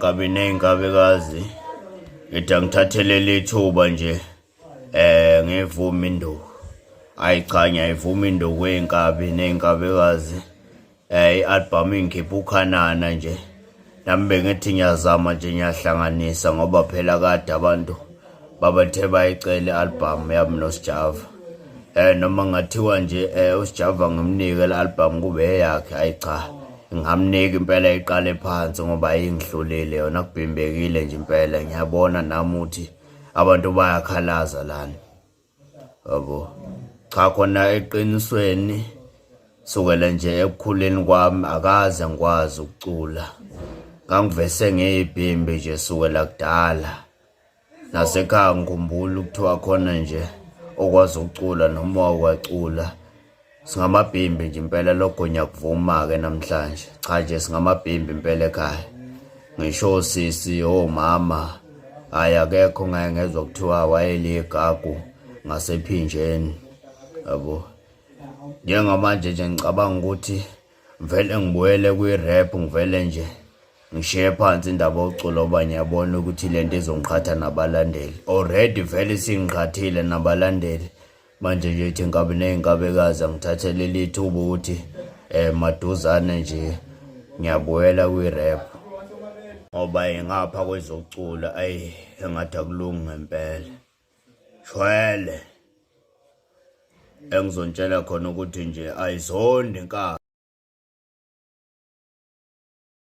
Nkabi nezinkabikazi, ngithi angithathe leli thuba nje ngivume induku. Ayi cha, ngiyayivuma induku ey'nkabi ney'nkabikazi. I-album ingikhipha ukhanana nje. Nami bengithi ngiyazama nje ngiyahlanganisa ngoba phela kade abantu babathe bayicela i-album yami noSjava. Noma ngathiwa nje uSjava ngimnike le album kube eyakhe, ayi cha, ngingamnika impela iqale phansi ngoba ayingihlulile yona, kubhimbekile nje impela. Ngiyabona nami ukuthi abantu bayakhalaza lana, yabo. Cha, khona eqinisweni sukela nje ekukhuleni kwami akaze ngikwazi ukucula, ngangivese ngiyibhimbi nje sukela kudala. Nasekhaya ngikhumbula ukuthiwa khona nje okwazi ukucula noma wacula. Singamabhimbi nje impela, lokho ngiyakuvuma-ke namhlanje. Cha nje, singamabhimbi impela ekhaya, ngisho osisi, omama, hhayi akekho ngake ngezwa kuthiwa wayeligagu ngasephinjeni, yabo. Njengamanje nje ngicabanga ukuthi vele ngibuyele kwi-rap, ngivele nje ngishiye phansi indaba yoculo ngoba ngiyabona ukuthi lento izongiqhatha nabalandeli. Already vele isingiqhathile nabalandeli. Manje nje ithi nkabi ney'nkabikazi angithathe leli thuba ukuthi maduzane nje ngiyabuyela kwi-rap ngoba ngapha kwezokucula ayi engathi akulungi ngempela. Shwele, engizontshela khona ukuthi nje ayizondi inkabi.